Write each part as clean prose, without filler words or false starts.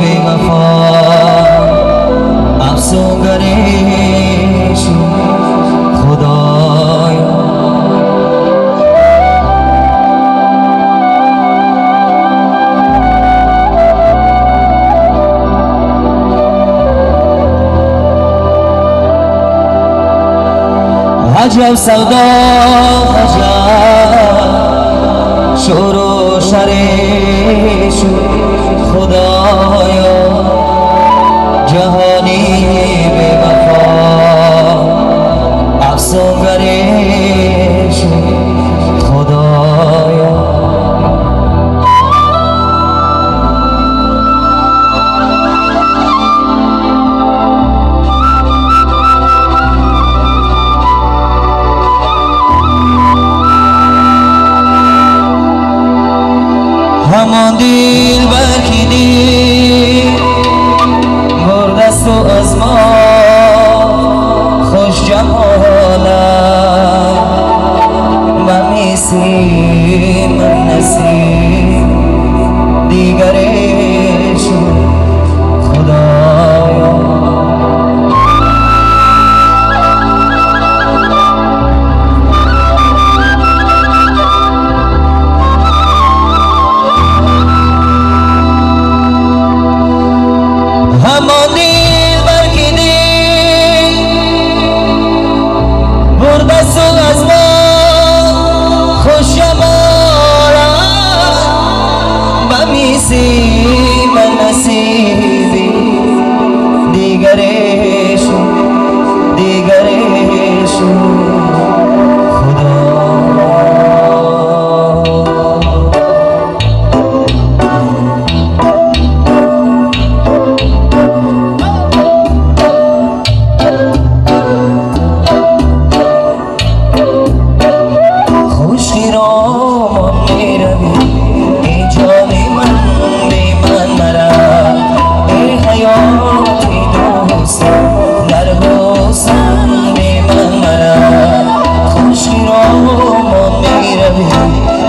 бевафо афсунгаре шуд Худоё. عجب سودا عجب شور و شر شد خدایا جهانی بی وفا افسونگر شد خدایا. همان دل برکیدی بردست و از ما خوش جمالت و میسیم نسیم دیگر شد خدایا. همان دل برکیدی بردست و از ما خوش جمالت و میسیم نصیبی دیگر شد دیگر شد خدا.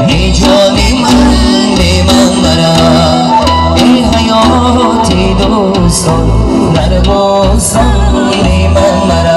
ای جان من به من مرا ای حیاتی دوستان در بوستان من مرا.